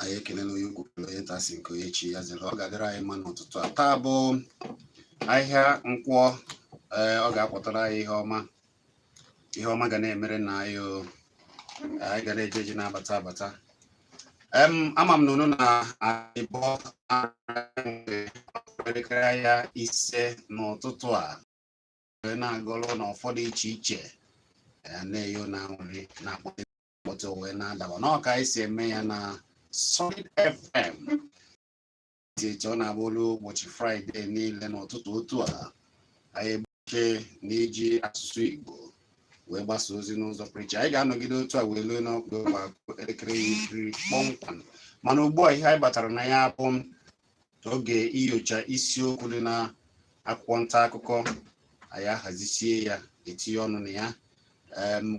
Anyị ekelela onye ukwu, kele onye nta, si nke onye chi ya zere. Ọ ga-adịrị anyị mma n'ụtụtụ a. Taa bụ ahịa Nkwọ. Ee, ọ ga-akpọtara anyị ihe ọma. Ihe ọma ga na-emere na anyị o. Anyị ga na-eje eje, na-abata abata. Ama m na unu na-adịbọ elekere ahịa 5 n'ụtụtụ a wee na-agọrọ n'ụfọdụ iche iche, na-eyo na nri na-akpọtụ wee na-adaba n'ọka anyị si eme ya na Solid FM si eche. Ọ na-abụ olu ụbọchị Fraịde niile n'ụtụtụ otu a, anyị ebuche n'iji asụsụ Igbo wee gbasa ozi n'ụzọ pụrụ iche. Anyị ga-anọgide otu a wee luo n'ọkụ elekere 10 kpọmkwem. Mana ugbu a, ihe anyị batara na ya bụ oge inyocha isiokwu dị na akwụkwọ nta akụkọ. Anyị ahazisie ya, etinye ọnụ na ya,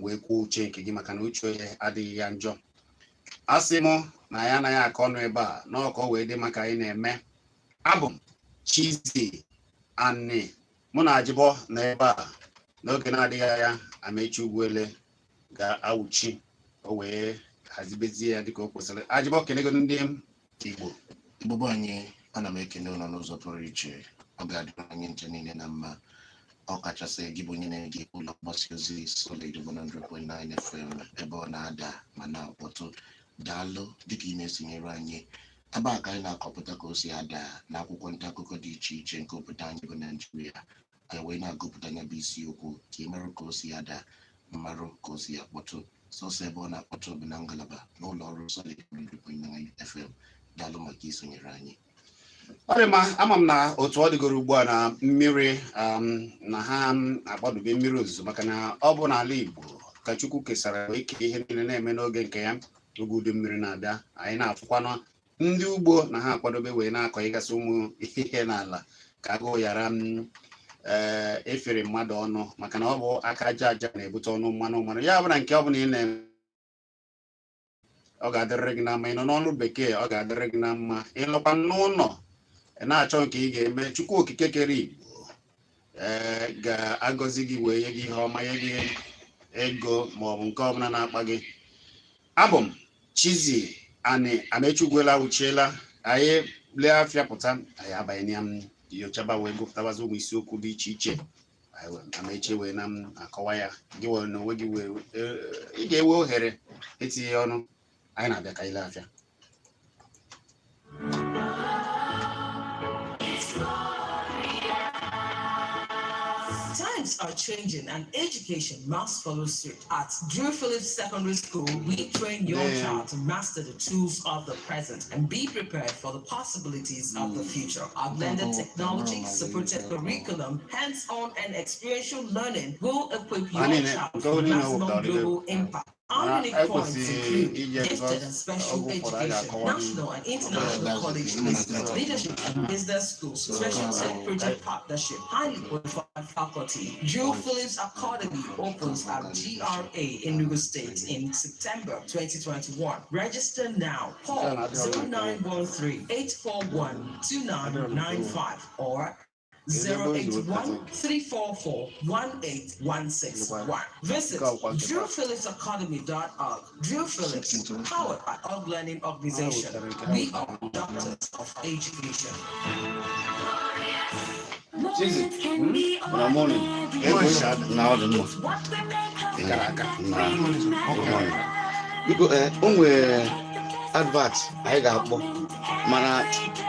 wee kwuo uche nke gị, maka na uche onye adịghị ya njọ. Asị m na ya anaghị akọ ọnụ ebe a n'ọkọ wee dị maka anyị na-eme. Abụ m Chizzy Ani, mụ na Ajịbọ na ebe a. N'oge na-adịghị anya, Amechi Ugwuele ga-awụchi, o wee hazibezie ya dịka o kwesịrị. Ajịbọ, kelegoro ndị Igbo. Igbo bụ anyị, ana m ekene ụlọ n'ụzọ pụrụ iche. Ọ ga-adịrị anyị nche niile na mma, ọ kachasị gị bụ onye na-ege ụlọ mgbasa ozi Solid 100.9 FM ebe ọ na-ada ma na-akpọtụ. Daalụ dịka ị na-esonyere anyị ebe a ka anyị na-akọpụta ka o si ada n'akwụkwọ nta akụkọ dị iche iche nke obodo anyị bụ Naijiria. Anyị wee na-agụpụta ya bụ isiokwu ka ị marụ ka o si ada, marụ ka o si akpọtụ. Sọsọ ebe ọ na-akpọtụ bụ na ngalaba n'ụlọ ọrụ Solid 100.9 FM. Daalụ maka isonyere anyị. Ọ dị mma. Ama m na otu ọ dịgoro ugbu a na mmiri na ha akwadobe mmiri ozuzo, maka na ọ bụ n'ala Igbo ka Chukwu kesara wee kee ihe niile na-eme n'oge nke ya. Oge udu mmiri na-abịa, anyị na-afụkwanụ ndị ugbo na ha akwadobe wee na-akọ ịgasị ụmụ ihe n'ala ka agụụ ghara m ee efere mmadụ ọnụ, maka na ọ bụ aka aja aja na-ebute ọnụ mmanụ mmanụ. Ya bụ na nke ọ bụla ị na-eme, ọ ga-adịrịrị gị na mma. Ị nọ n'ọnụ bekee, ọ ga-adịrị gị na mma. Ịnọkwa n'ụlọ na-achọ nke ị ga-eme, Chukwu Okike kere Igbo ee ga-agọzi gị wee nye gị ihe ọma, nye gị ego ma ọ bụ nke ọbụla na-akpa gị. Abụ m Chizzy Ani. Amechi Ugwuela awụchiela. Anyị lee afịa pụta, anyị abanye na nyochaba wee gụpụtabazi ụmụ isiokwu dị iche iche. Amechi wee na m akọwa ya gị wee n'onwe gị wee ị ga-ewe ohere etinye ọnụ. Anyị na-abịa ka ile afịa. Times are changing and education must follow suit. At Drew Phillips Secondary School, we train your child to master the tools of the present and be prepared for the possibilities of the future. Our blended technology, supported curriculum, hands-on and experiential learning will equip your child for maximum global impact. Our unique points include gifted and special education, national and international college placement, leadership and business schools, special tech project partnership, highly qualified faculty. Drew Phillips Academy opens at GRA in Enugu State in September 2021. Register now. Call 0913 841 2995 or 081 344 18161. Visit drewphillipsacademy.org. Drew Phillips, powered by Org Learning Organization. We are doctors of education. Chizzy, good morning. Na ọ dị mma. Ịkara aka. Na good morning. Biko, o nwere advert anyị ga-akpọ, mana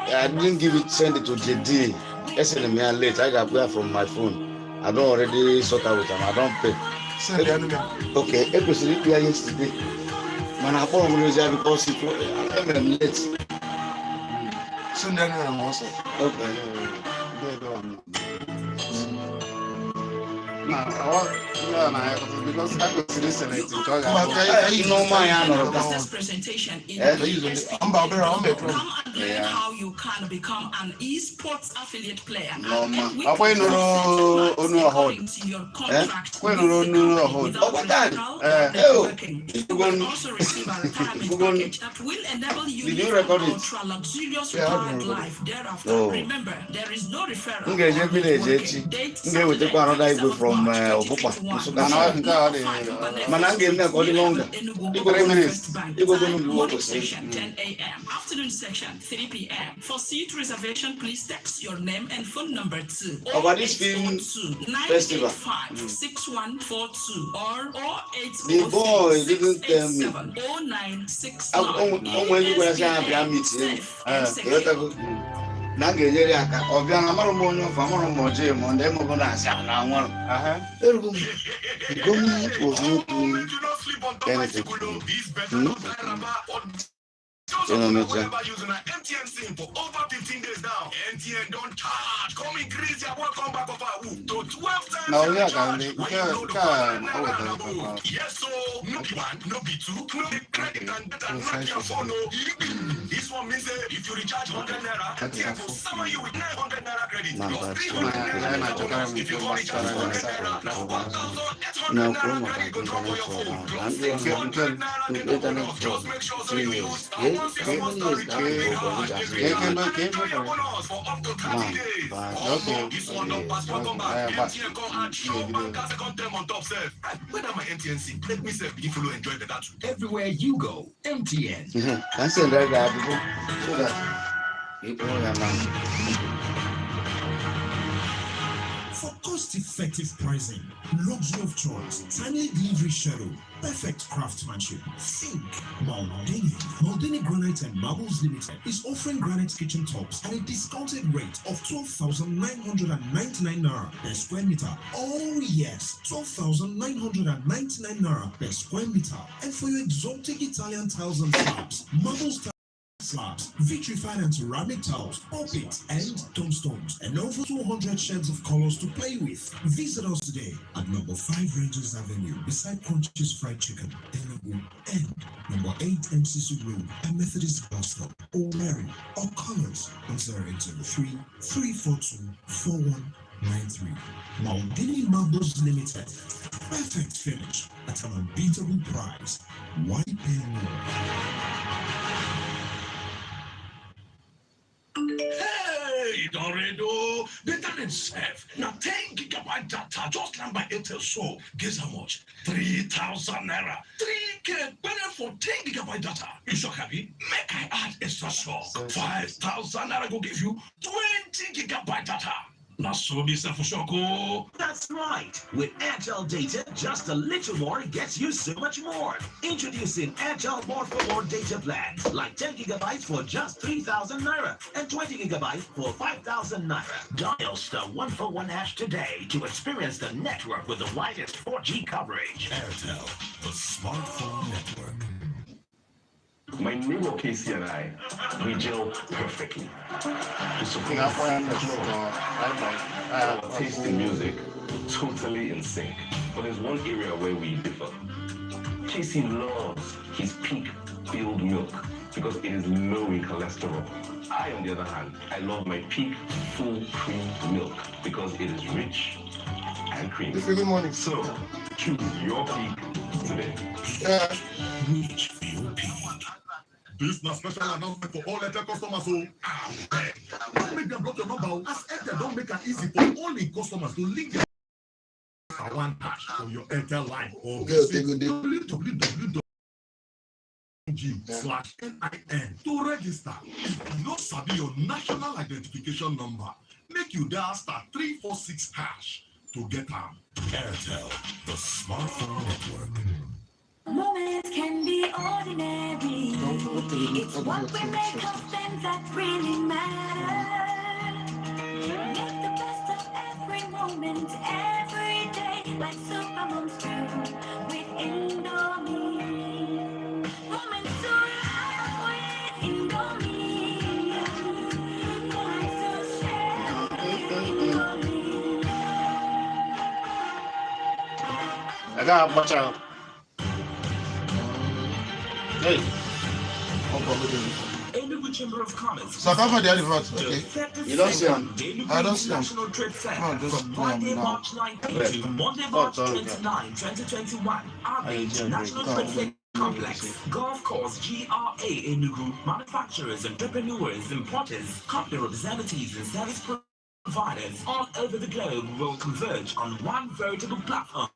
I didn't give it, send it to JD. Esend m ya late. Anyị ga-akpọ ya from my phone. I don already sort out with am. I don pay. Send ya nụ ya. Okay, ekwesịrị ikpe ya yesterday, mana akpọrọ m n'ozi ya because emere m late. Send ya nụ ya ma ọsọ. Okay. Na ọ ya na ya because a kwesịrị select nke ọ Mba, ga-abụ. ka anyị Nneọma anyị anọrọ taa. Business presentation in Eh? Ka anyị mba obere ọ mepere. Come and learn how you can become an esports affiliate player. Nneọma. Ọkwa ị nụrụ onu ọhụrụ? Eh? Ọkwa ị nụrụ onu ọhụrụ? Ọkwa taa? Eh. Eh, oh. Ifugo. Did you record it? Yeah, I did record Oh. Remember, there is no referral. M ga-eje village echi. M ga-ewetakwa another igwe from From Obukpa, Nsukka. Mana nke a ọ dị Mana m ga-eme ka ọ dị longer. 3 minutes. Ịgwago m iwu o kwesịrị. Session 10 a.m. Afternoon section 3 p.m. For seat reservation, please text your name and phone number to About this film festival. 0802 985 6142 or The boy didn't tell me. 0803 O nwere ndị gwara sị ha bịa meet him. 687 0969. Ịghọtago? Na m ga-enyere ya aka, ọ bịa na amarụ m onye ọfụ, amarụ m ọjọọ ma ndị emụgo na-asị ahụ na anwụrụ. Erugo m, the government was not doing anything. You know, Major. Na onye a ka ndị nke a o wetara papa. Anyị na-achọkarị m nke gbasara Na kwuo maka internet fraud ahụ, na ndị nke internet fraud 3 years. Yeah, how many years that people go just ka ebe fọrọ. Man, bad. Okay. Okay. Gba ga-ebido. Everywhere you go, MTN. Ka m send that guy people so that people ya na For cost-effective pricing, luxury of choice, timely delivery schedule, perfect craftsmanship. Think Maldini. Maldini Granite and Marbles Limited is offering granite kitchen tops at a discounted rate of 12,999 naira per square meter. Oh yes, 12,999 naira per square meter. And for your exotic Italian tiles and slabs, marble slabs, vitrified and ceramic tiles, pulpits, and tombstones, and over 200 shades of colors to play with. Visit us today at number 5 Rangers Avenue, beside Crunch's Fried Chicken, Enugu, and number 8 MCC Road at Methodist Bus Stop, Mary, or call us on 0803 342 4193. Maldini Marbles Limited. Perfect finish at an unbeatable price. Why pay more? Hey, Doredo, the internet sef. Now 10 gigabyte data just land by Airtel, so guess how much? 3,000 naira. 3K better for 10 gigabyte data. You sure happy? Make I add extra shock. 5,000 naira go give you 20 gigabyte data. Now so be for shock oh. That's right. With Airtel Data, just a little more gets you so much more. Introducing Airtel More for More data plans, like 10 gigabytes for just 3,000 naira and 20 gigabytes for 5,000 naira. Dial *141# today to experience the network with the widest 4G coverage. Airtel, the smartphone network. My neighbor Casey and I, we gel perfectly. We support Ị ga-akpọ ya nnọchi ka our taste in music totally in sync. But there's one area where we differ. Casey loves his Peak filled milk because it is low in cholesterol. I, on the other hand, I love my Peak full cream milk because it is rich and creamy. Good morning. So choose your Peak today. Yeah. Rich feel peak. This na special announcement for all Airtel customers. So, don't make them block your number o, as Airtel don make am easy for all im customers to link their *1# for your Airtel line or Okay, visit okay, good day. www.g/nin to register. If you no sabi your national identification number, make you dial *346# to get am. Airtel, the smartphone network. Moments can be ordinary. Don't put the It's what we make of them that really matter. Make the best of every moment, every day, like supermoms do with Indomie. Moments to laugh with Indomie. Moments to share with Indomie. Agaghị akpọcha. Hey. Enugu Chamber of Commerce. So I can't find the advert. Okay. You don't see am? Enugu I don't see am. International Trade Fair No, just from do am Monday, now. March 19 to Monday, Oh, March sorry, 29, 2021 at the I International agree. Trade Fair Complex, Golf Course GRA Enugu. Manufacturers, entrepreneurs, importers, company representatives, and service Providers all over the globe will converge on one veritable platform.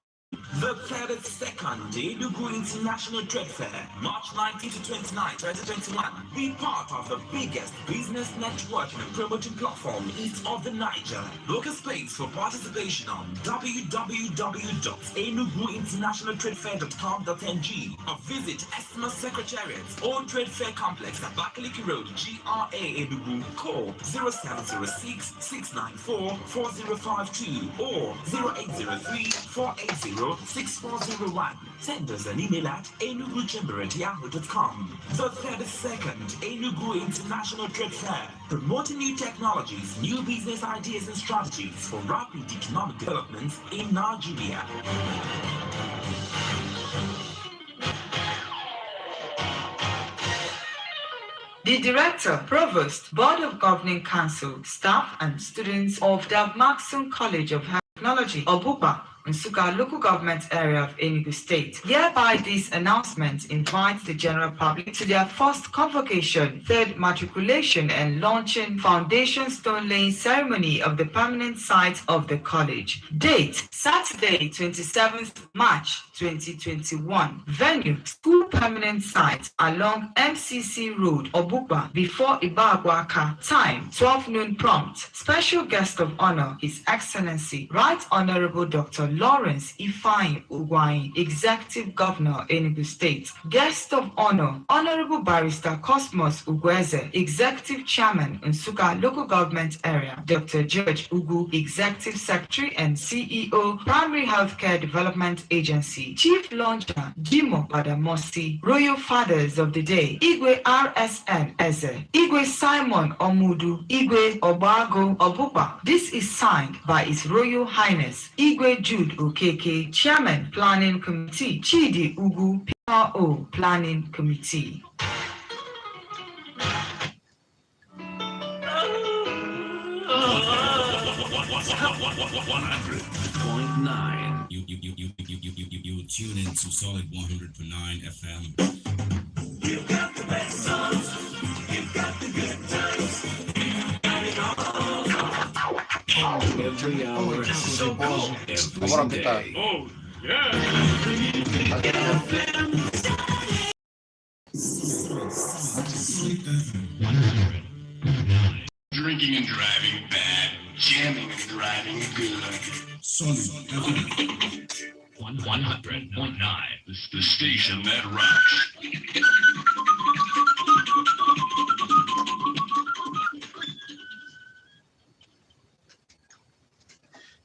The 32nd Enugu International Trade Fair, March 19 to 29, 2021. Be part of the biggest business networking and promoting platform east of the Niger. Book a space for participation on www.enuguinternationaltradefair.com.ng or visit ESMA Secretariat, Old Trade Fair Complex, Abakaliki Road, GRA Enugu. Call 0706 694 4052 or 0803 480 6401. Send us an email at enuguchamber@yahoo.com. The 32nd Enugu International Trade Fair, promoting new technologies, new business ideas and strategies for rapid economic development in Nigeria. The Director, Provost, Board of Governing Council, staff and students of the Maxon College of Technology, Obukpa, Nsukka Local Government Area of Enugu State, hereby this announcement invites the general public to their first convocation, third matriculation and launching foundation stone laying ceremony of the permanent site of the college. Date, Saturday, 27th March 2021. Venue, school permanent site along MCC Road, Obukpa, before Ibagwaka. Time, 12 noon prompt. Special guest of honor, His Excellency, Right Honorable Dr. Lawrence Ifeanyi Ugwuanyi, Executive Governor, Enugu State. Guest of Honor, Honorable Barrister Cosmos Ugwueze, Executive Chairman, Nsukka Local Government Area. Dr. George Ugu, Executive Secretary and CEO, Primary Healthcare Development Agency. Chief Launcher, Jimo Badamosi. Royal Fathers of the Day, Igwe RSN Eze, Igwe Simon Omudu, Igwe Obago Obukpa. This is signed by His Royal Highness, Igwe Jude Okeke, Chairman, Planning Committee, Chidi Ugu, PRO, Planning Committee. 100.9. You tune in to Solid 100.9 FM. You've got the best songs. You've got the good times. You've got it all. Every hour, So cool. every day. Oh, yeah. Solid FM. Drinking and driving bad, jamming and driving good. Solid FM. 100.9. It's the station that rocks.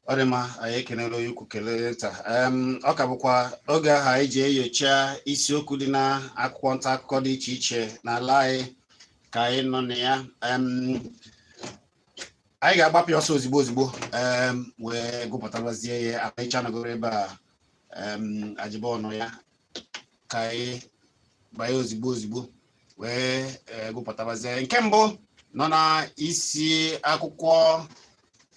Ọ dị mma, anyị ekelela onye ukwu, kelee nta. Ọ ka bụkwa oge ahụ anyị ji enyocha isiokwu dị na akwụkwọ nta akụkọ dị iche iche n'ala anyị ka anyị nọ na ya. Anyị ga-agbapụ ya ọsọ ozigbo ozigbo, wee gụpụtabazie ya akaicha nọgoro ebe a. Ajiba ọnụ ya ka anyị banye ozigbo ozigbo wee gụpụtabazie ya. Nke mbụ nọ na isi akwụkwọ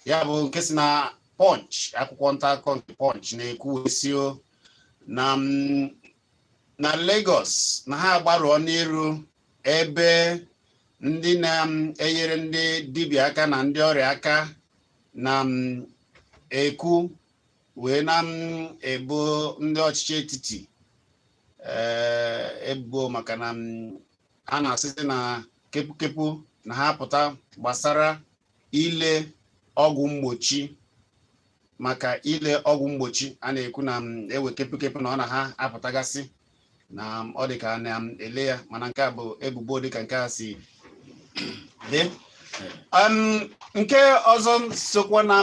ya bụ nke si na Punch, akwụkwọ nta akụkọ nke Punch na-ekwu esi na Lagos na ha agbarụọ n'iru ebe ndị na-enyere ndị dibịa aka na ndị ọrịa aka na ekwu wee na-ebo ndị ọchịchị etiti ebubo maka na a na-asịsị na kepụkepụ na ha pụta gbasara ile ọgwụ mgbochi, maka ile ọgwụ mgbochi a na-ekwu na ewe kepụkepụ na ọ na ha apụtagasị na ọ dị ka a na-ele ya, mana nke a bụ ebubo dịka nke a si dị. Nke ọzọ sokwa na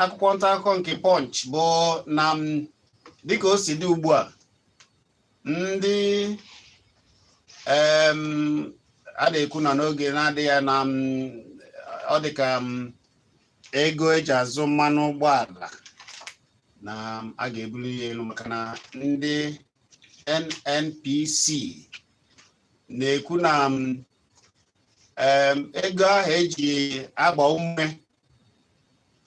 akwụkwọ nta akụkọ nke Punch bụ na dịka o si dị ugbu a, ndị a na-ekwu na n'oge na-adịghị na ọ dị ka ego eji azụ mmanụ ụgbọala na a ga-ebuli ya elu, maka na ndị NNPC na-ekwu na ego ahụ eji agba ume,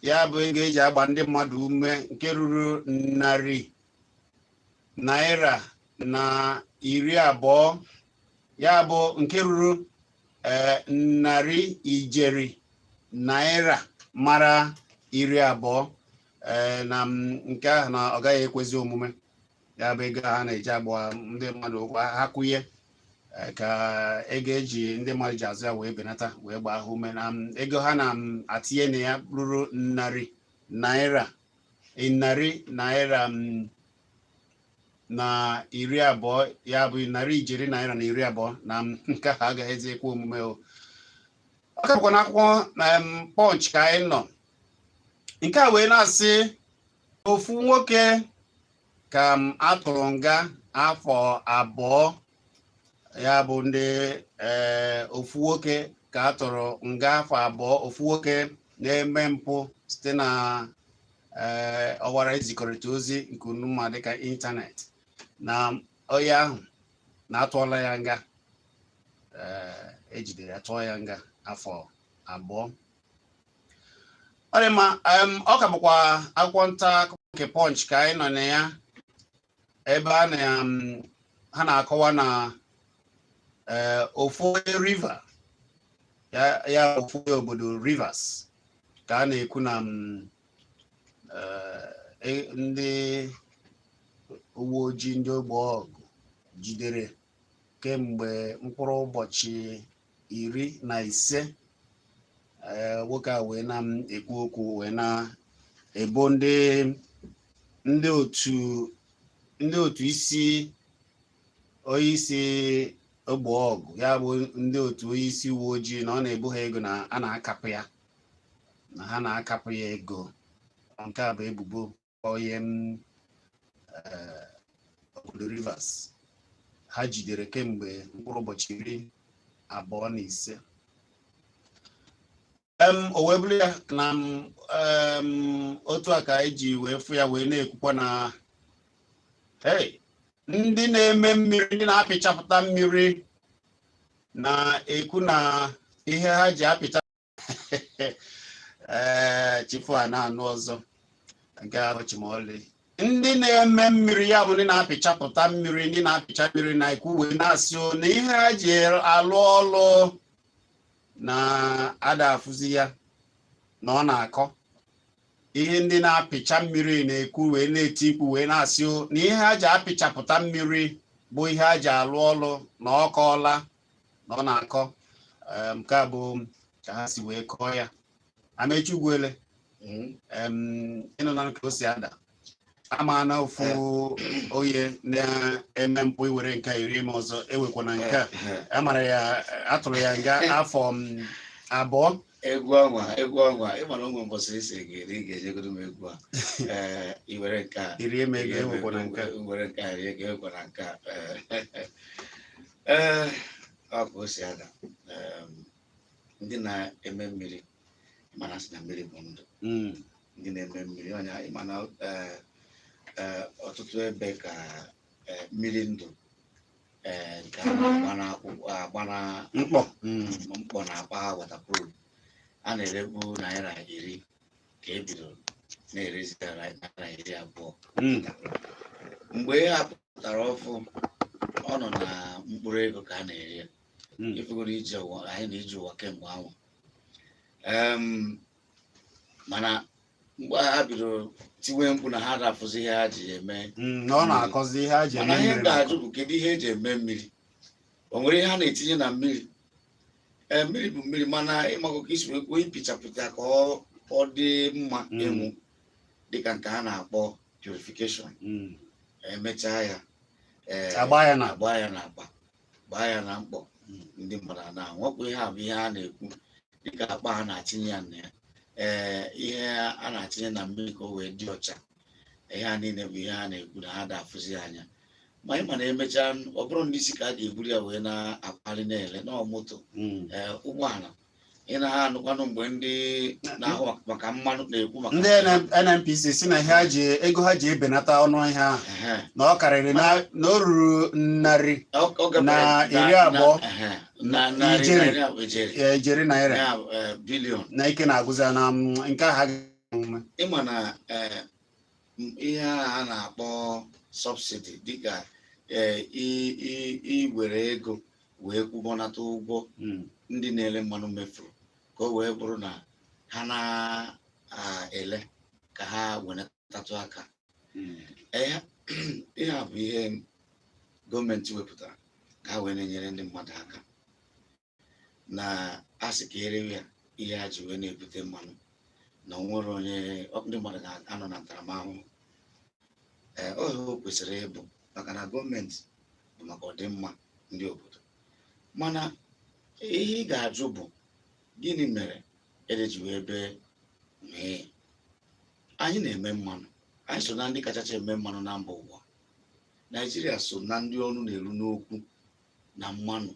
ya bụ ego eji agba ndị mmadụ ume nke ruru ₦120, ya bụ nke ruru 100 ijeri naira. mara 20, ee, na nke ahụ na ọ gaghị ekwezi omume. Ya bụ ego ha na-eji agba ndị mmadụ ụgwọ ha kwụnye, ka ego eji ndị mmadụ ji azụ ya wee benata, wee gbaa ha ume na ego ha na-atinye na ya ruru narị naira na 20, ya bụ 20 ijeri naira na 20, na nke ahụ agaghịzi ekwe omume. O ọ ka bụkwa n'akwụkwọ na Punch ka anyị nọ. Nke a wee na-asị, ofu nwoke ka m atụrụ nga afọ 2. Ya bụ ndị, ee, ofu nwoke ka a tụrụ nga afọ 2, ofu nwoke na-eme mpụ site na, ee, ọwara ezikọrịta ozi nke unu ma dịka ịntanetị, na onye ahụ na-atụọla ya nga. Ee, ejidere ya, tụọ ya nga afọ 2. Ọ dị mma. Ọ ka bụkwa akwụkwọ nta akụkọ nke Punch ka anyị nọ na ya, ebe a na ha na-akọwa na, ee, ofu onye River, ya ofu onye obodo Rivers ka a na-ekwu na ndị uwe ojii, ndị ogbe ọgụ jidere kemgbe mkpụrụ ụbọchị 15. Ee, nwoke a wee na-ekwu okwu, wee na-ebo ndị otu isi onye isi ogbe ọgụ, ya bụ ndị otu onye isi uwe ojii, na ọ na-ebo ha ego, na a na-akapụ ya, na ha na-akapụ ya ego. Nke a bụ ebubo onye m obodo Rivers ha jidere kemgbe mkpụrụ ụbọchị 25. O wee bụrụ ya na otu a ka anyị ji wee fụ ya, wee na-ekwukwa na, hey, ndị na-eme mmiri, ndị na-apịchapụta mmiri na-ekwu na ihe ha ji apịcha, ee, chifu a na-anụ ọzọ nke ahụ chimoli. Ndị na-eme mmiri, ya bụ ndị na-apịchapụta mmiri, ndị na-apịcha mmiri na-ekwu wee na-asị na ihe ha ji alụ ọlụ na-ada afụzi ya, na ọ na-akọ. Ihe ndị na-apịcha mmiri na-ekwu wee na-eti mkpu wee na-asị na ihe ha ji apịchapụta mmiri bụ ihe ha ji alụ ọlụ na ọ kọọla, na ọ na-akọ. Nke a bụ ka ha si wee kọọ ya. Amechi Ugwuele, ịnụ na ka o si ada ama na ofu onye na-eme mpụ iwere nke a iri ime ọzọ ewekwana nke a amara ya, atụrụ ya nga afọ 2. Egwu ọnwa, egwu ọnwa, ịmara onwe mbọsị isi ga-eri, ị ga-ejegodo m egwu a. Ee, iwere nke a iri eme ego ewekwana nke a. Were nke a rie ego, ewekwana nke a. Ee, ọ ka o si ada. Ndị na-eme mmiri, mana sị na mmiri bụ ndụ. Ndị na-eme mmiri ọnya, ịmana, ee, ọtụtụ ebe ka mmiri ndụ, ee, nke a na-agba n'akwụkwọ, agba na mkpọ. Mkpọ na-akpa waterproof, a na-erebu naira 10 ka e bidoro na-erezi ya naira 20. Mgbe ihe a pụtara ọfụ, ọ nọ na mkpụrụ ego ka a na-ere ya. Ifegoro ije ụwa anyị na-eji ụwa kemgbe ahụ. Mana mgbe ha bidoro tiwe mkpu na ha rafụzi ihe ha ji eme Na ọ na-akọzi ihe ha ji eme mana ihe m mmiri. ga-ajụ bụ, kedu ihe eji eme mmiri? O nwere ihe a na-etinye na mmiri? Ee, mmiri bụ mmiri, mana ịmakọ ka isi wee kwuo, ịpịchapụta ka ọ dị mma ịṅụ, dịka nke a na-akpọ purification. Emechaa ya, ee, Agba ya na agba ya na akpa, gbaa ya na mkpọ, ndị mmadụ a na-aṅụ. Ọkwa ihe a bụ ihe a na-ekwu, dịka akpa a na-atinye ya na ya, ee, ihe a na-atinye na mmiri ka o wee dị ọcha. Ihe a niile bụ ihe a na-ekwu na ha da-afụzi anya. Ma ị ma na emechaa, ọ bụrụ ndị isi ka a ga-eburu ya wee na-akpali na-ele na moto, ee, ụgbọala. Ị na ha anụkwanụ mgbe ndị na-ahụ maka mmanụ na-ekwu maka Ndị NNPC si na ihe ha ji ego ha ji ebenata ọnụ ahịa ahụ na ọ karịrị na o ruru narị Ọ gafere na 20 ehe, na narị ijeri. ijeri. Ijeri naira. Ya, billion. Na ike na-agụzi na nke ahụ agaghị omume. Ịma na, ihe a na-akpọ subsidy, dịka, iwere ego wee kwụbọnata ụgwọ ndị na-ere mmanụ mefuru, ka o wee bụrụ na Ha na-ele ka ha wenatatụ aka. Ee, ihe a bụ ihe gọọmenti wepụtara ka ha wee na-enyere ndị mmadụ aka na asị ka erewe ya ihe ha ji wee na-ebute mmanụ na o nwere onye ndị mmadụ ga-anọ na ntaramahụhụ. Ee, ọ ihe o kwesịrị ịbụ, maka na gọọmenti bụ maka ọdịmma ndị obodo. Mana ihe ị ga-ajụ bụ, gịnị mere ede ji wee bee mee? Anyị na-eme mmanụ, anyị so na ndị kachacha eme mmanụ na mba ụwa. Naijiria so na ndị ọnụ na-eru n'okwu na mmanụ.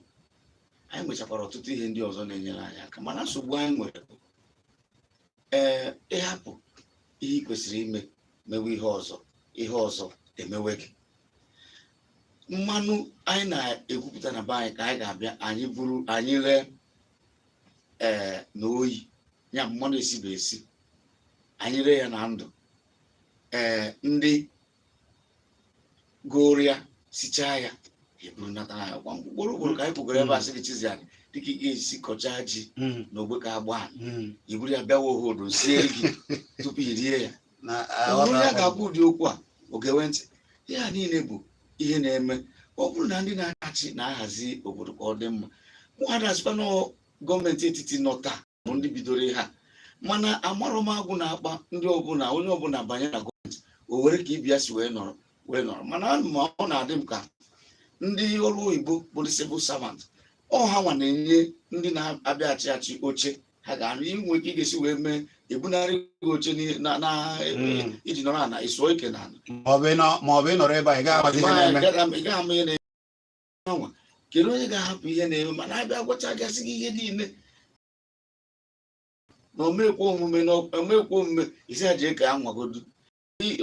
Anyị nwechakwara ọtụtụ ihe ndị ọzọ na-enyere anyị aka, mana nsogbu anyị nwere bụ ịhapụ ihe ị kwesịrị ime, mewe ihe ọzọ, ihe ọzọ emewe gị. Mmanụ anyị na-egwupụta na be anyị ka anyị ga-abịa, anyị buru, anyị ree na oyi ya, mmanụ esibe esi, anyị ree ya na ndụ. Ndị gụrụ ya, sichaa ya, eburu natara ya kwa ugboro ugboro. Ka anyị kwugoro ebe a sị gị, Chiziani, dịka ị ga-esi kọchaa ji na ogbe ka agba, iburu ya bịawa ohodo sie gị tupu i rie ya. Onye a ga-agwa ụdị okwu a, ogewe ntị. Ihe a niile bụ ihe na-eme. Ọ bụrụ na ndị na-achị na-ahazi obodo ka ọ dị mma, mụ adasịkwa na gọọmenti etiti nọ taa bụ ndị bidoro ihe a, mana amarọ m agwụ na-akpa ndị ọbụla, onye ọbụla banye na gọọmenti, o were ka ibia si wee nọrọ wee nọrọ. Mana ma ọ na-adị m ka ndị ọrụ oyibo bụ ndị civil servant, ọ ha nwa na-enye ndị na-abịa achị achị oche ha ga-anụ inwe ka ị ga-esi wee mee ebunarị gị oche na iji nọrọ ana ịsụọ ike na ala. Ma ọ bụ ịnọrọ ebe a, ị gaghị ama ihe na-eme. Ị gaghị ama ihe na-eme nwa. Kedu onye ga-ahapụ ihe na-eme? Mana abịa gwacha gasị gị ihe niile na omekwa omume, na omekwa omume, isi ha jee ka a nwagodu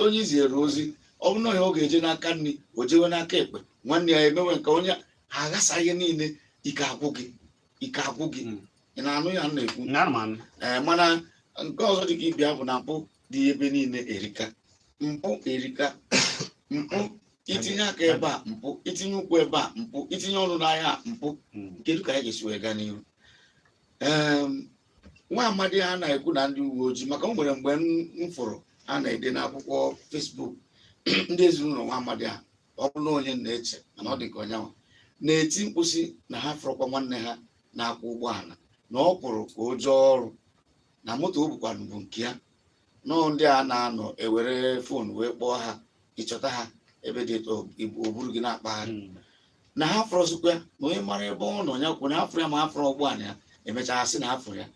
onye iziere ozi. Ọ bụrụ na ọ ga-eje n'aka nri, o jewe n'aka ekpe, nwanne ya emewe nke onye ha aghasa ihe niile. Ike agwụ gị, ike agwụ gị. Ị na-anụ ya m na-ekwu? Ee, mana nke ọzọ dị ka ibia bụ na mpụ dị ebe niile erika. Mpụ erika. Mpụ, itinye aka ebe a, mpụ; itinye ụkwụ ebe a, mpụ; itinye ọnụ n'ahịa a, mpụ. Kedu ka anyị ga-esi wee gaa n'ihu? Ee, nwa amadi a na-ekwu na ndị uwe ojii, maka o nwere mgbe m fụrụ a na-ede n'akwụkwọ Facebook, ndị ezinụlọ nwa amadi a, ọ bụrụ na onye na-eche mana ọ dị ka onye nwa na-eti mkpụsị na ha fụrụkwa nwanne ha na-akwụ ụgbọala na ọ kwụrụ ka o jee ọrụ na moto o bukwanụ bụ nke ya, nọọ ndị a na-anọ ewere phone wee kpọọ ha, ịchọta ha ebe dị etu o buru gị na-akpagharị, na ha fọrọzikwa ya na onye mara ebe ọ nọ ya kwụ na afụrụ ya, ma afụrụ ụgbọala ya. Emechaa sị na afụrụ ya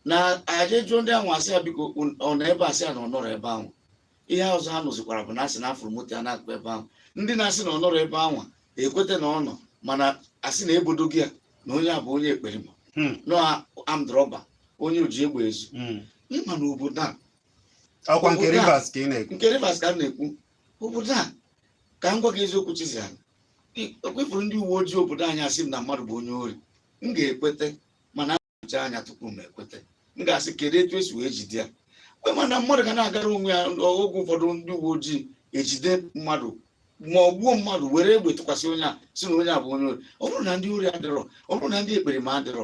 na aje jụọ ndị ahụ, asị ya biko, ọ nọ ebe a? Sị ya na ọ nọrọ ebe ahụ. Ihe ọzọ ha nụzikwara bụ na asị na afụrụ moto ya na-akụ ebe ahụ. Ndị na-asị na ọ nọrọ ebe ahụ ekweta na ọ nọ, mana asị na ebodo gị ya na onye a bụ onye ekperima nọ armed robber, onye oji egbe ezu. Ịma na obodo a Ọkwa nke obodo a- Rivers ka ị na-ekwu? Nke Rivers ka m na-ekwu. Obodo a, ka m gwa gị eziokwu, Chiziana, ekwefuru ndị uwe ojii obodo anyị asị m na mmadụ bụ onye ori, m ga-ekwete, mana nche anya tupu m ekwete. M ga-asị, kedu etu esi wee jide ya? Mgbe mana mmadụ ga na-agara onwe ya, oge ụfọdụ ndị uwe ojii ejide mmadụ ma ọ gbuo mmadụ, were egbe tụkwasị onye a, si na onye a bụ onye ori. Ọ bụrụ na ndị ori adịrọ, ọ bụrụ na ndị ekperima adịrọ,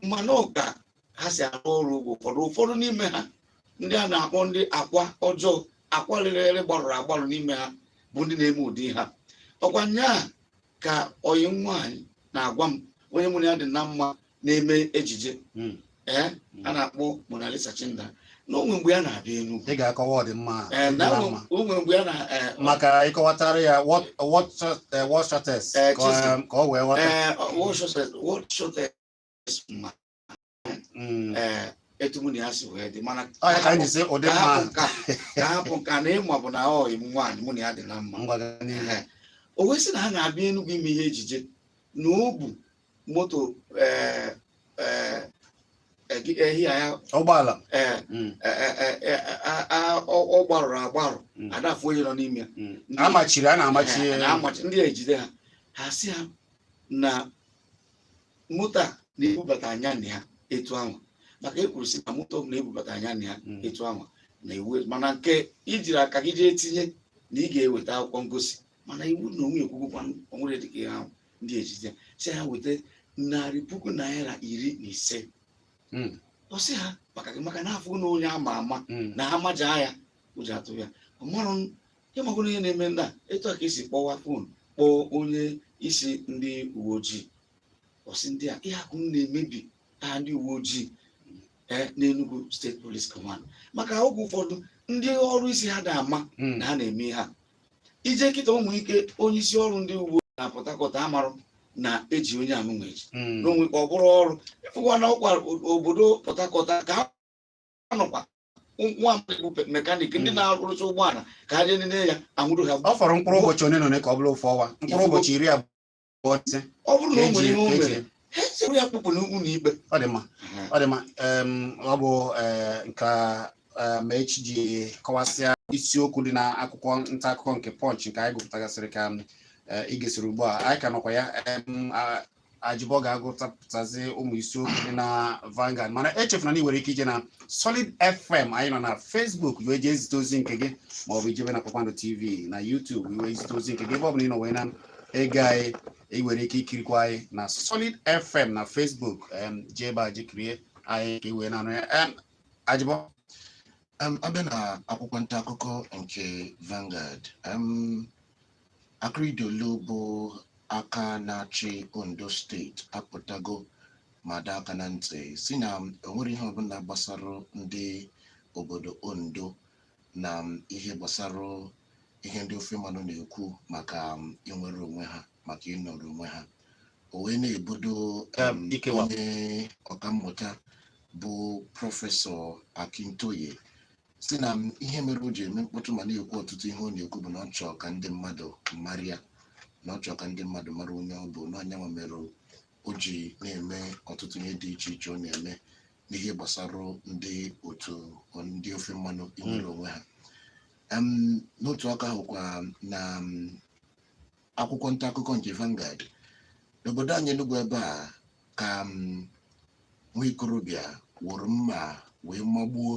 mana ọ ka ha si arụ ọrụ, oge ụfọdụ, ụfọdụ n'ime ha, ndị a na-akpọ ndị akwa ọjọọ, akwa rere ere, gbarụrụ agbarụ n'ime ha bụ ndị na-eme ụdị ha. Ọkwa nyaa ka oyi nwaanyị na-agwa m, onye mụ na ya dị na mma na-eme ejije, ee, a na-akpọ Mona Lisa Chinda, na onwe mgbe ya na-abịa Enugu. Ị ga-akọwa ọdịmma. Ee, na dị mma. Onwe mgbe ya na Maka ịkọwatara ya what shortest ka Chizi. ka ọ wee ghọta. Ee, what shortest ma ee, etu mụ na ya si wee dị, mana Ọ ya ka anyị ji sị ụdị ka mma. hapụ nka, ka hapụ nka na ịma bụ na ọ imu nwaanyị mụ na ya dị na mma. Ee. O wee sị na ha na-abịa Enugu ime ihe ejije, na o bu moto ehi ya. Ụgbọala. Ee, ọ gbarụrụ agbarụ, adafụ onye nọ n'ime ya. Amachiri, a na-amachi. Ee, na-amachi. Ndị a ejide ha, ha sị ha na moto a na-ebubata anya na ya etu ahụ, maka ekwuru sị na moto na-ebubata anya na ya etu ahụ na iwu, mana nke ijiri aka gị jee tinye na ị ga-eweta akwụkwọ ngosi, mana iwu na onwe ekwugokwa onwere dịka ihe ahụ. Ndị ejide si ha weta ₦15,000. Ọ sị ha maka gị, maka na afọ na onye ama ama na ha maja ya, ụjọ atụ ya. Ọ marụ ịmagoro ihe na-eme ndị a. Etu a ka esi kpọwa phone, kpọọ onye isi ndị uwe ojii. Ọ sị ndị a, ihe akụ m na-emebi aha ndị uwe ojii n'Enugu State Police Command, maka oge ụfọdụ ndị ọrụ isi ha da ama na ha na-eme ihe a. Ije kịta, ụmụ ike onye isi ọrụ ndị uwe na Port Harcourt amarụ na eji onye anụnwa eji n'onwe ka ọ bụrụ ọrụ ịfụkwa na ọkwa obodo Port Harcourt ka ha nọkwa nwa bụ mechanic, ndị na-arụcha ụgbọala, ka ha jee nene ya, anwụrụ ha. Ọ fọrọ mkpụrụ ụbọchị ole na ole ka ọ bụrụ ofu ọnwa, mkpụrụ ụbọchị 25. Ọ bụrụ na o nwere ihe o mere, ha esoro ya kpụpụ n'ụlọ ikpe. Ọ dị mma, ọ dị mma. Ọ bụ nke ma echi ji kọwasịa isiokwu dị na akwụkwọ nta akụkọ nke Punch nke anyị gụpụtagasịrị ka ị gesịrị ugbu a. Anyị ka nọkwa ya. Ajibọ ga-agụpụtazi ụmụ isiokwu dị na Vanguard, mana echefuna na ị nwere ike ije na Solid FM, anyị nọ na Facebook, wee jee zite ozi nke gị, maọbụ ijebe na Kpakpando TV na YouTube wee zite ozi nke gị. Ebe ọ bụla ị nọ wee na ege anyị, ị nwere ike ikirikwa anyị na Solid FM na Facebook. Jee ebe a jee kirie anyị ka ị wee na-anụ ya. Ajibọ. Abịa na akwụkwọ nta akụkọ nke Vanguard, Akeredolu bụ aka na-achị Ondo Steeti apụtago ma dọọ aka na ntị si na o nwere ihe ọbụla gbasara ndị obodo Ondo na ihe gbasara ihe ndị ofe mmanụ na-ekwu maka inwere onwe ha, maka ịnọrọ onwe ha. O wee na-ebodo Ikewa. onye ọkammụta bụ Prọfesọ Akintoye si na ihe mere o ji eme mkpọtụ ma na-ekwu ọtụtụ ihe ọ na-ekwu bụ na ọ chọọ ka ndị mmadụ mara ya, na ọ chọọ ka ndị mmadụ mara onye ọ bụ, na ọnyanwa mere o ji na-eme ọtụtụ ihe dị iche iche ọ na-eme n'ihe gbasara ndị otu ndị ofe mmanụ inwere onwe ha. N'otu aka ahụkwa na akwụkwọ nta akụkọ nke Vanguard, n'obodo anyị Enugu ebe a ka nwa ikorobịa wụrụ mma wee magbuo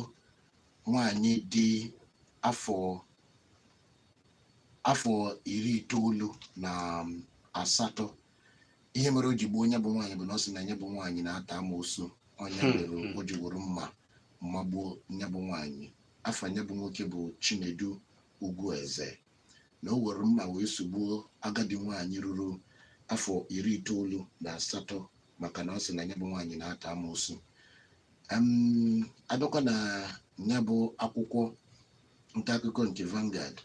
nwaanyị dị afọ 98. Ihe mere o ji gbuo onye bụ nwaanyị bụ na ọ sị na ya bụ nwaanyị na-ata amoosu. Onye mere o ji were mma magbuo ya bụ nwaanyị. Afọ ya bụ nwoke bụ Chinedu Ugwueze, na o were mma wee sugbuo agadi nwaanyị ruru afọ 98 maka na ọ sị na ya bụ nwaanyị na-ata amoosu. Abịakwa na ya bụ akwụkwọ nta akụkọ nke Vanguard,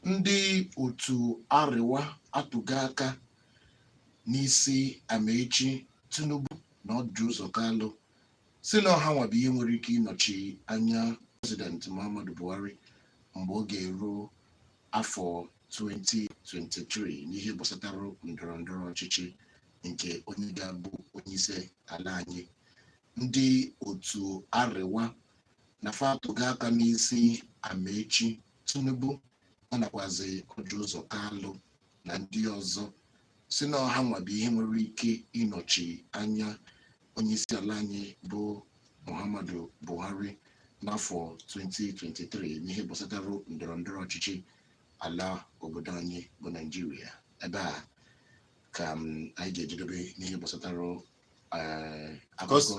ndị otu Arịwa atụgo aka n'isi Amaechi Tinubu na Orji Uzor Kalu, si na ọha nwa bụ ihe nwere ike ịnọchi anya President Muhammadu Buhari mgbe ọ ga-eru afọ 2023 n'ihe gbasatara ndọrọ ndọrọ ọchịchị nke onye ga-abụ onyeisi ala anyị. Ndị otu Arịwa na fa atụgo aka n'isi Amaechi Tinubu, ọ nakwazi Orji Uzor Kalu na ndị ọzọ, si na ọha nwa bụ ihe nwere ike ịnọchi anya onyeisi ala anyị bụ Muhammadu Buhari n'afọ 2023 n'ihe gbasatara ndọrọ ndọrọ ọchịchị ala obodo anyị bụ Naijiria. Ebe a ka anyị ga-ejedobe n'ihe gbasatara akụkọ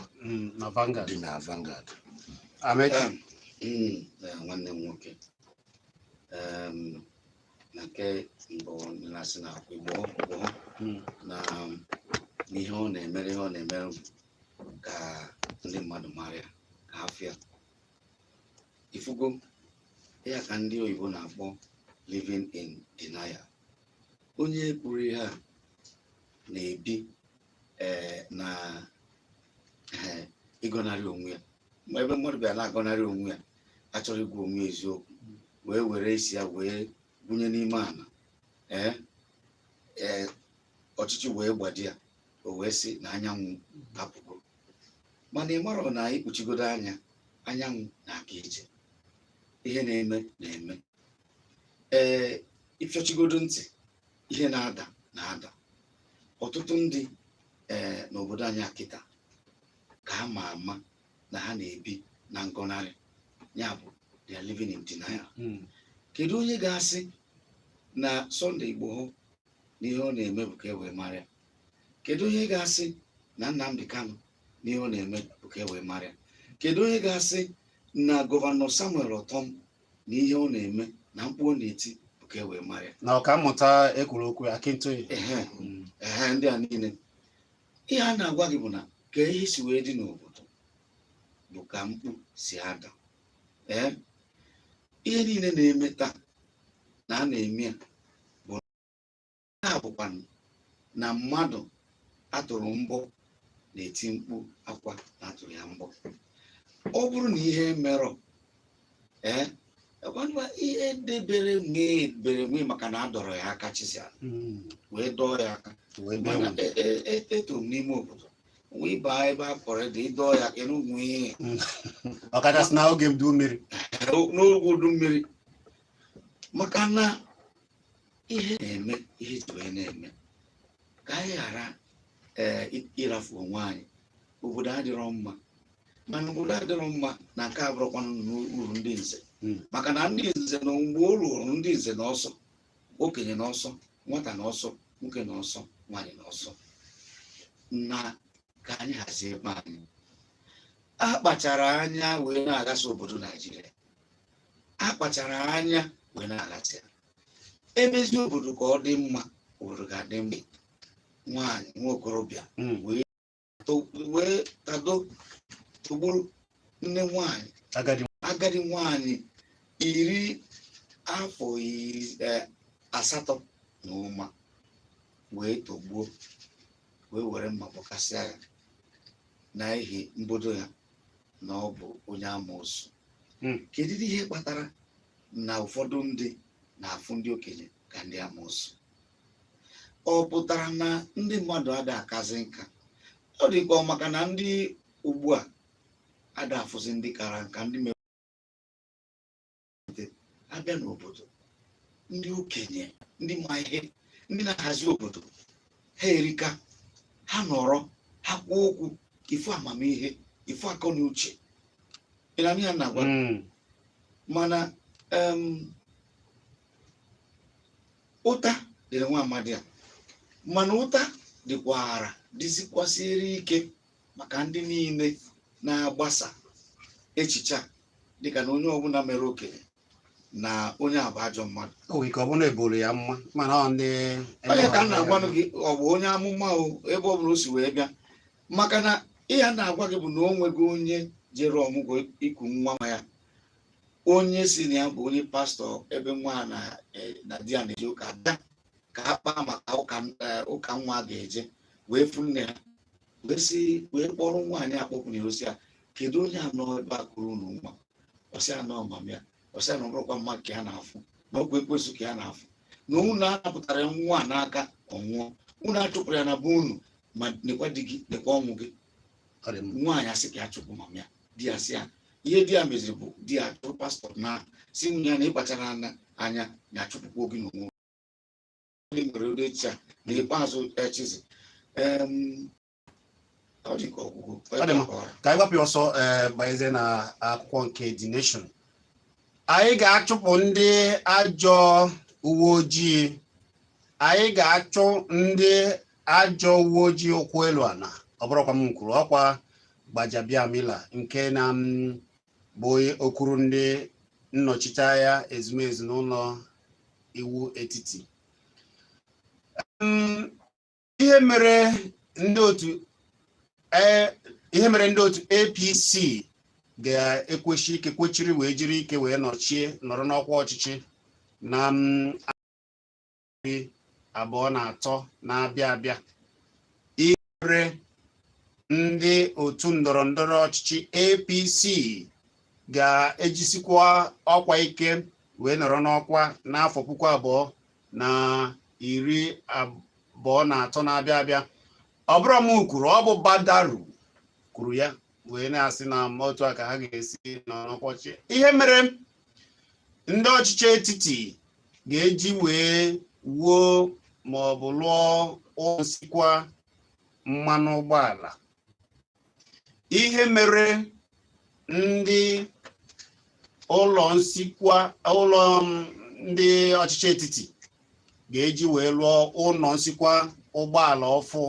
na Vanguard dị na Vanguard. Amechi. Nwanne m nwoke, na nke mbụ na-asị na Igbo Igbo na n'ihe ọ na-emere, ihe ọ na-emere bụ ka ndị mmadụ mara ya, ka ha fịa ifugo ya, ka ndị oyibo na-akpọ living in denial. Onye kwuru ihe a na-ebi na ịgọnarị onwe ya. Ma ebe mmadụ bịara na-agọnarị onwe ya, achọrọ igwu onwe ya eziokwu, wee were isi ya wee gwunye n'ime ala, ee ee ọchịchị wee gbadi ya, o wee sị na anyanwụ apụgo. Mana ị marọ na ikpuchigodo anya, anyanwụ na-aga ije. Ihe na-eme na-eme. Ee, ịfịọchigodo ntị, ihe na-ada na-ada. Ọtụtụ ndị n'obodo anyị akịta ka ha ma ama na ha na-ebi na ngọnarị, ya bụ they are living in denial. Kedu onye ga-asị na Sunday Igboho na ihe ọ na-eme bụ ka e wee mara ya? Kedu onye ga-asị na Nnamdi Kanu na ihe ọ na-eme bụ ka e wee mara ya? Kedu onye ga-asị na n'ihe ọ na-eme bụ ka e wee mara ya? Kedu onye ga-asị na Gọvanọ Samuel Ortom na ihe ọ na-eme na mkpu ọ na-eti bụ ka e wee mara ya? Na ọkammụta ekwuru okwu Akintoye. Ehe, ehe, ndị a niile, ihe a na-agwa gị bụ na ka ihe si wee dị n'obodo bụ ka mkpu si ada. Ee, ihe niile na-eme taa na a na-eme ya bụ ha bụkwa na mmadụ atụrụ mbọ na-eti mkpu akwa na atụrụ ya mbọ. Ọ bụrụ na ihe merọ, ee, gwanụwa ihe debere nwee bere nwee, maka na a dọrọ ya aka chizia wee dọọ ya aka. Wee bee. Mana eto m n'ime obodo wee baa ebe a kpọrọ ede, ịdọọ ya aka ịnụ nwee. Ọkachasị na oge udu mmiri. N'oge udu mmiri, maka na ihe na-eme, ihe ji wee na-eme ka anyị ghara ịrafu onwe anyị. Obodo adịrọ mma, mana obodo adịrọ mma na nke abụrụkwanụ n'uru ndị nze, maka na ndị nze na mgbe o ruru ndị nze na ọsọ, okenye na ọsọ, nwata na ọsọ, nwoke na ọsọ, nwaanyị na ọsọ, na ka anyị hazie ebe anyị a kpachara anya wee na-aghasa obodo Naijiria, a kpachara anya wee na-aghasa ya. Emezi obodo ka ọ dị mma, obodo ga-adị mma. Nwaanyị, nwa okorobịa wee tado tụgburu nne nwaanyị, agadi nwaanyị 80 na ụma, wee tọgbuo, wee were mma bọkasịa ya na ihe mbodo ya na ọ bụ onye amoosu. Kedu ihe kpatara na ụfọdụ ndị na-afụ ndị okenye ka ndị amoosu? Ọ pụtara na ndị mmadụ ada akazi nka? Ọ dị ka ọ maka na ndị ugbu a ada afụzi ndị kara nka, ndị mere abịa n'obodo, ndị okenye, ndị ma ihe, ndị na-ahazi obodo ha erika. Ha nọrọ, ha kwuo okwu, ifu amamihe, ifu akọ na uche. Ị na-anụ ya na-agwa gị? Mana ụta dịrị nwa amadi a, mana ụta dịkwara dịzikwasịrị ike maka ndị niile na-agbasa echiche a, dịka na onye ọbụla mere okenye na onye a bụ ajọ mmadụ. O nwere ike ọ bụrụ na eboro ya mma, mana ọ ndị Onye ka m na-agwanụ gị, ọ bụ onye amụma o, ebe ọ bụla o si wee bịa, maka na ihe a na-agwa gị bụ na o nweghị onye jere ọmụgwọ iku nwa ya, onye si na ya bụ onye pastọ, ebe nwa ya na di ya na-eje ụka, bịa ka a kpaa maka ụka nwa ga-eje, wee fụ nne ha, wee si wee kpọrọ nwaanyị akpọpụ na osi ya, kedu onye anọ ebe a kụrụ unu nwa? Ọsị anọ mama ya. Ọsị anọ bụrụkwa mma ka ya na-afụ na ọkwa ekwesu ka ya na-afụ na unu anapụtara ya nwa a n'aka, ọ nwụọ, unu achụpụrụ ya na be unu, ma nekwa di gị, nekwa ọnwụ gị. Nwaanyị asị ka ya chụpụ mama ya. Di ya sị ya ihe di ya meziri bụ di ya chụrụ pastọ na si nwunye ya na ịkpachara anya na achụpụkwa gị n'onwe. Ndị nwere ụdị echiche a n'ikpeazụ echizi ọ dị ka ọgwụgwụ. Ọ dị mma. Ka anyị gbapụ ya ọsọ, ee, banyezie na akwụkwọ nke The Nation. Anyị ga-achụpụ ndị ajọ uwe ojii, anyị ga-achụ ndị ajọ uwe ojii ụkwụ elu ala. Ọ bụrụkwa m kwuru, ọkwa Gbajabiamila nke na m bụ okwuru ndị nnọchiteanya ezumezu n'ụlọ iwu etiti. Ihe mere ndị otu APC ga-ekwechi ike kwechiri wee jiri ike wee nọchie nọrọ n'ọkwa ọchịchị na 23 na-abịa abịa. Ihe mere ndị otu ndọrọ ndọrọ ọchịchị APC ga-ejisikwa ọkwa ike wee nọrọ n'ọkwa n'afọ 2023 na-abịa abịa, ọ bụrụ m kwuru, ọ bụ Badaru kwuru ya, wee na-asị na otu a ka ha ga-esi nọ n'ọkwa ọchịchị. Ihe mere ndị ọchịchị etiti ga-eji wee wuo ma ọ bụ lụọ ụlọ nsikwa mmanụ ụgbọala. Ihe mere ndị ụlọ nsikwa ụlọ ndị ọchịchị etiti ga-eji wee lụọ ụlọ nsikwa ụgbọala ọfụ.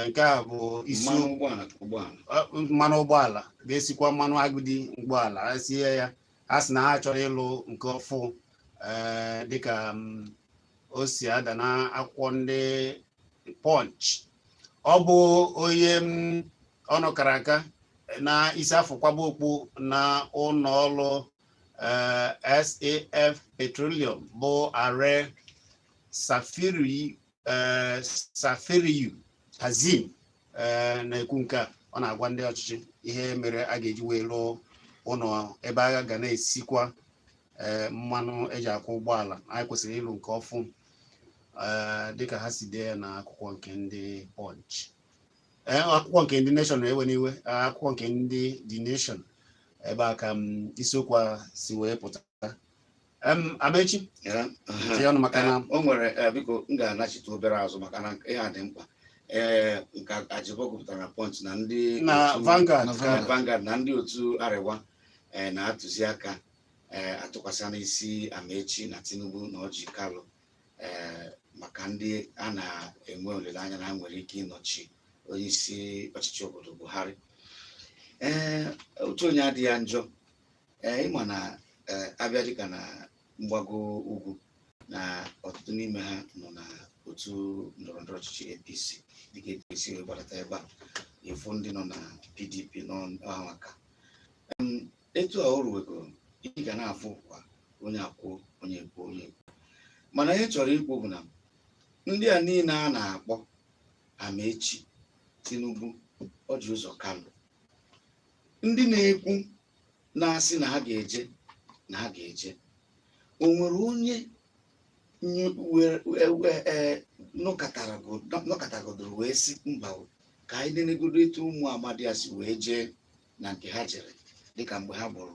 Nke a bụ isi Mmanụ ụgbọala ka ụgbọala. Mmanụ ụgbọala ga-esikwa mmanụ agụdi ụgbọala a sie ya. A sị na ha chọrọ ịlụ nke ọfụ, dịka o si ada na akwụkwọ ndị Punch. Ọ bụ onye m ọnụ kara aka na isi afọ kwaba okpu na ụlọ ọrụ SAF Petroleum bụ Are Safiri, Safiriyu Hazim, na-ekwu nke a. Ọ na-agwa ndị ọchịchị ihe mere a ga-eji wee lụọ ụlọ ebe agha ga na-esikwa mmanụ eji akwụ ụgbọala. Anyị kwesịrị ịlụ nke ọfụ, dịka ha si dee ya na akwụkwọ nke ndị Punch, akwụkwọ nke ndị Nation. Ewe n'iwe, akwụkwọ nke ndị The Nation, ebe a ka m isiokwu a si wee pụta. Amechi, tinye ọnụ maka na o nwere, biko, m ga-anachite obere azụ maka na ihe a dị mkpa. Ee, nke Ajibo gụpụtara na Punch na ndị na Vanguard. Na Vanguard na ndị otu Arewa na-atụzi aka, atụkwasị n'isi Amechi na Tinubu na Orji Kalu, maka ndị a na-enwe olileanya na ha nwere ike ịnọchi onye isi ọchịchị obodo Buhari. Ee, otu onye adịghị ya njọ. Ee, ịma na abịa dịka na mgbago ugwu na ọtụtụ n'ime ha nọ na otu ndọrọndọrọ ọchịchị APC, dịka etu esi wee gbadata ebe a efu ndị nọ na PDP nọ ha maka etu a o ruwegoro, ị ga na-afụ kwa onye akwuo, onye ekwu, onye ekwu. Mana ihe chọrọ ikwu bụ na ndị a niile a na-akpọ Amechi, Tinubu, Orji Ụzọ Kalu, ndị na-ekwu na-asị na ha ga-eje na ha ga-eje, o nwere onye nọkọtagodoro wee sị mba o, ka anyị nenegodo etu ụmụ amadi a si wee jee na nke ha jere, dịka mgbe ha bụrụ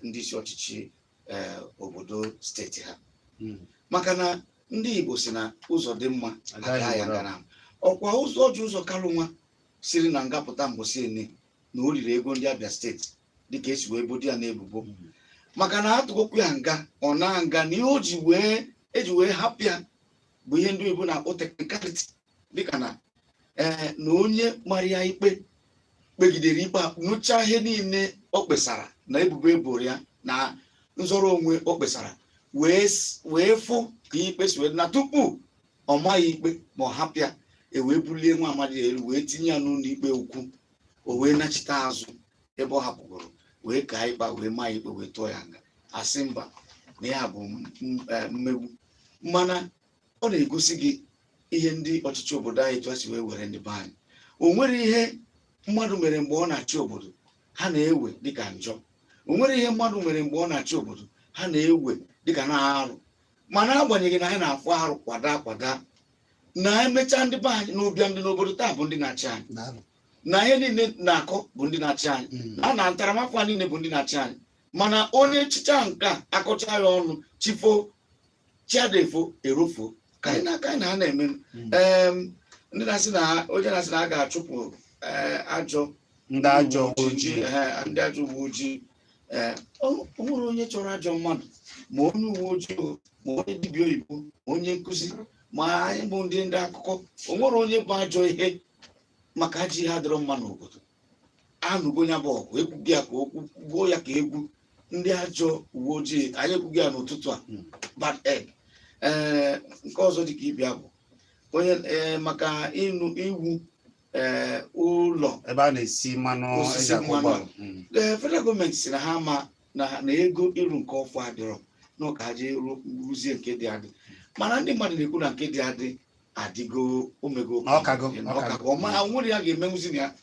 ndị isi ọchịchị obodo steeti ha? Maka na ndị Igbo si na ụzọ dị mma agaghị agaghị ugboro. Ngana ọkwa ụzọ Orji Ụzọ Kalụ nwa siri na nga pụta mgbosi ene na o riri ego ndị Abia Steeti, dịka esi wee bodo ya n'ebubo, maka na atụgokwu ya nga, ọ na nga na ihe o ji wee eji wee hapụ ya bụ ihe ndị oyibo na-akpọ technicality, dịka na ee na onye mara ya ikpe kpegidere ikpe a, nụchaa ihe niile o kpesara na ebubo eboro ya na nzọrọ onwe o kpesara, wee fụ ka ikpe si wee dị na tupu ọ maghị ikpe ma ọ hapụ ya, e wee bulie nwa amadi ya elu wee tinye ya n'ụlọ ikpe ukwu, o wee nachite azụ ebe ọ hapụgoro wee kaa ikpe a, wee maa ya ikpe, wee tụọ ya nga. Asị mba, na ya bụ mmegbu. Mana ọ na-egosi gị ihe ndị ọchịchị obodo anyị etu ha si wee were ndị be anyị. O nwere ihe mmadụ mere mgbe ọ na-achị obodo, ha na-ewe dịka njọ. O nwere ihe mmadụ mere mgbe ọ na-achị obodo, ha na-ewe dịka na-arụ. Mana agbanyeghị na anyị na-afụ arụ kwada kwada na emechaa, ndị be anyị na ụbịam dị n'obodo taa bụ ndị na-achị anyị, na ihe niile na-akọ bụ ndị na-achị anyị, a na ntaramahụhụ a niile bụ ndị na-achị anyị. Mana onye chicha nke a akọcha ya ọnụ, chifo chiadefo erofuo ka anyị n'aka anyị na ha na-eme. Ndị na-asị na onye na-asị na a ga-achụpụ ajọ ndị ajọ uwe ojii, ndị ajọ uwe ojii, ee, o nwere onye chọrọ ajọ mmadụ, ma onye uwe ojii o, ma onye dibịa oyibo, ma onye nkụzi, ma anyị bụ ndị akụkọ. O nwere onye bụ ajọ ihe maka ajọ ihe adịrọ mma n'obodo. Anụgo ya bụ ọgụ, ekwughị ya ka okwu gbuo ya ka egwu ndị ajọ uwe ojii. Anyị ekwughị ya n'ụtụtụ a, bad egg. Ee, nke ọzọ dịka ịbịa bụ onye, ee, maka ịnụ iwu, ee, ụlọ ebe a na-esi mmanụ osisi eji akwụ mmanụ. ụgbọala. Ee, federal gọọmenti si na ha ma na ego ịrụ nke ọfụ adịrọ na ọka ha jee rụzie nke dị adị. Mana ndị mmadụ na-ekwu na nke dị adị adịgo omego. Na ọkago, na ọkago ọma ha nwere ya ga-emenwuzi na ya.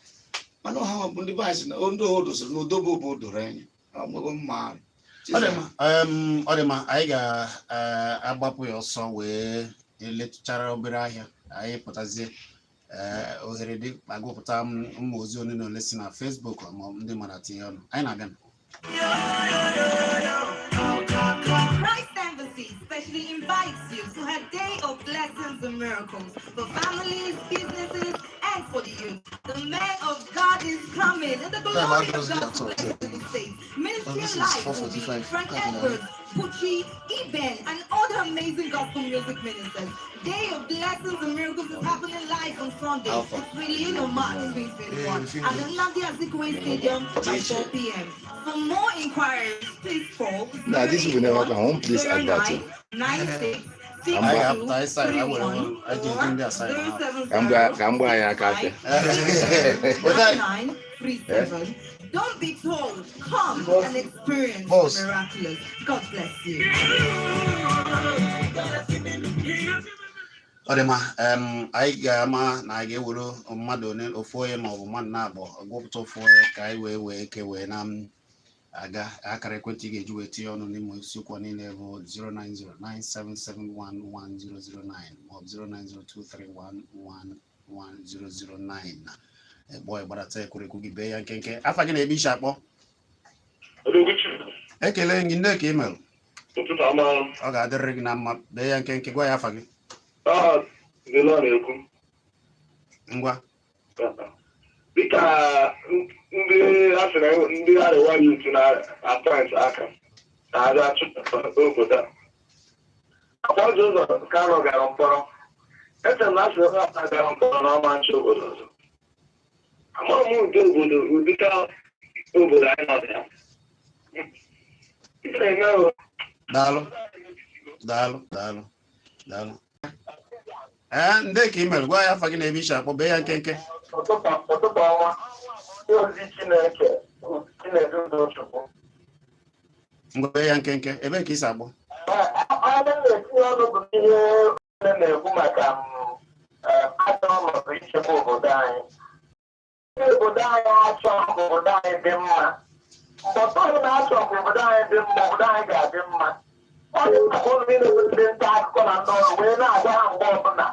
Mana ọha bụ ndị be anyị sị na ndị obodo sịrị na odobe obodo doro anya ọmụgo mma. Ọ dị mma. Ọ dị mma, anyị ga-agbapụ ya ọsọ wee letụchara obere ahịa. Anyị pụtazie, ohere dị agụpụta m ụmụ ozi ole na ole si na Facebook ma ndị mmadụ tinye ọnụ. Anyị na-abịa. Christ Embassy specially invites you to her day of blessings and miracles for families, businesses, and for the youth. The man of God is coming in the glory of God's blessing to the saints. Ministry This is life will be 4:45. Frank Cardinal. Edwards, Pucci, Eben, and other amazing gospel music ministers. Day of Blessings and Miracles is happening live on Sunday, Alpha. 28 of March 2021 at the Nnamdi Azikiwe Stadium at 4 p.m. For more inquiries, please call Nah, this will never come. One place advert. 96 Anyị ga-apụta ịsa anyị were anyị ji ndị asa anyị na Ka m gbaa anyị aka afịa. 937. Don't be told. Come and experience Boss. the miraculous. God bless you. Ọ dị mma. Anyị ga-ama na anyị ga-ewere mmadụ one, ofu onye ma ọ bụ mmadụ na-abụ, gwụpụta ofu onye ka anyị wee wee ke wee na m aga. Akara ekwentị ị ga-eji wee tinye ọnụ n'ime isiokwu a niile bụ 09097711009 maọbụ 09023111009. Kpọọ, ịgbarata ekwurekwu gị, bee ya nkenke. Afa gị na ebe ishi akpọ? Ekele gị, nne, ka ị mere? Ụtụtụ ọma. Ọ ga-adịrịrị gị na mma. Bee ya nkenke, gwa ya afa gị. Aha Zelo na-ekwu. Ngwa. Dịka ndị a sị na ndị Arewa youth na-apant aka na-abịa achụpụta obodo a. Akwa Ọjọ Ụzọ Kanụ gara mkpọrọ. Eche m na asị onye ọbụla gara mkpọrọ na ọma nche obodo ọzọ. Amaghị m ụdị obodo, ụdịka obodo anyị nọ na ya. Ife na-eme o. Daalụ, daalụ, daalụ, daalụ. Ee, ndị ka ị mere, gwa ya afa gị na ebe ishi akpọ, bee ya nkenke. Ụtụtụ ọma, ndị ozi Chineke, Chinedu Udochukwu. Ngwa, bee ya nkenke, ebe ka isi akpọ? Anya na-etinye ọnụ bụ ihe onye na-ekwu maka ajọ ọnọdụ ichekwa obodo anyị. Ndị obodo anyị achọ ka obodo anyị dị mma. Mgbe ọbụla na-achọ ka obodo anyị dị mma, obodo anyị ga-adị mma. Ọ dị mkpa ka ụlọ niile bụ ndị nta akụkọ na ndị ọrụ wee na-agwa ha mgbe ọbụla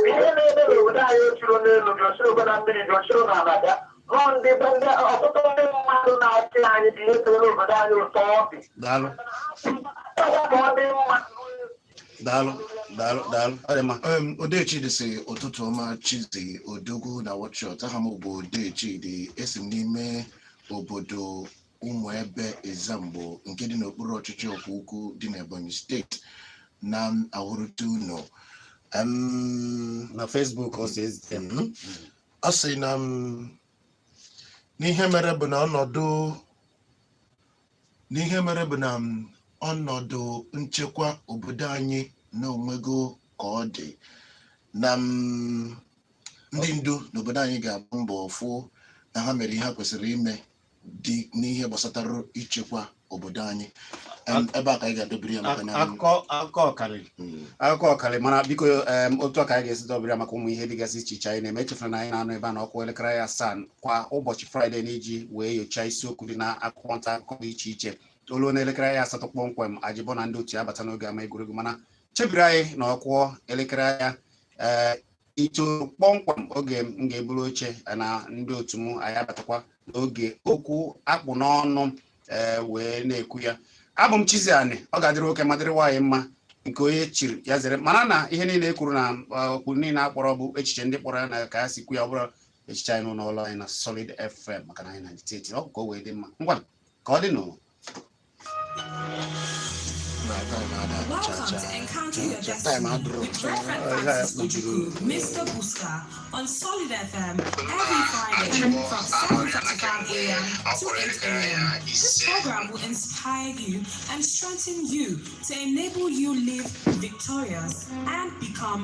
ihe na-eme n'obodo anyị. Ochiro n'elu dị, ochiro na mmiri dị, ochiro na ala bịa nọọ ndị be ndị ọtụtụ ndị mmadụ na-achị anyị dị ihe tere n'obodo anyị ụtọ ọ dị. Daalụ. Ọkwa ka ọ dị mma. Daalụ, daalụ, daalụ, ọ dị mma. Odechidi si, ụtụtụ ọma, Chizi Odogwu na Wọchọt. Aha m bụ Odechidi, esi m n'ime obodo Ụmụebe Ezamgbo nke dị n'okpuru ọchịchị Ọkwa Ukwu dị n'Ebonyi Steeti na ahụrụta unu. Na Facebook ọ si ezite. Ọ sị na n'ihe mere bụ na ọnọdụ n'ihe mere bụ na ọnọdụ nchekwa obodo anyị na onwego ka ọ dị na ndị ndu n'obodo anyị ga-agba mbọ fụ na ha mere ihe ha kwesịrị ime dị n'ihe gbasatara ichekwa obodo anyị. Ebe a ka anyị ga-adobere ya maka na Akụkọ ọkarịrị, akụkọ ọkarị, mana biko, otu a ka anyị ga-esi dobere ya maka ụmụ ihe dịgasị iche iche anyị na-eme. Echefuna na anyị na-anọ ebe a na ọkụ elekere ya 7 kwa ụbọchị Fraịde n'iji wee nyochaa isiokwu dị na akwụkwọ nta akụkọ dị iche iche. Olu n'elekere ya 8 kpọmkwem, Ajịbọ na ndị otu ya abata n'oge ama egwuregwu, mana chebiri anyị na ọkwụọ elekere ya 9 kpọmkwem, oge m ga-eburu oche na ndị otu m, anyị abatakwa n'oge okwu akpụ n'ọnụ, ee, wee na-ekwu ya. Abụ m Chiziani. Ọ ga-adịrị nwoke ma dịrị nwaanyị mma. Nke onye chiri ya zere. Mara na ihe niile e kwuru na okwu niile akpọrọ bụ echiche ndị kpọrọ ya na ka ya si kwu ya, ọ bụrụ echiche anyị n'ụlọ ọrụ anyị na Solid FM, maka na anyị na steeti ọ ka o wee dị mma. Ngwa, ka ọ dị nụ. Welcome to Encounter Your Destiny with Reverend Francis Ojukwu, Mr. Buska, on Solid FM every Friday from 7:35 a.m. to 8 a.m. This program will inspire you and strengthen you to enable you live victorious and become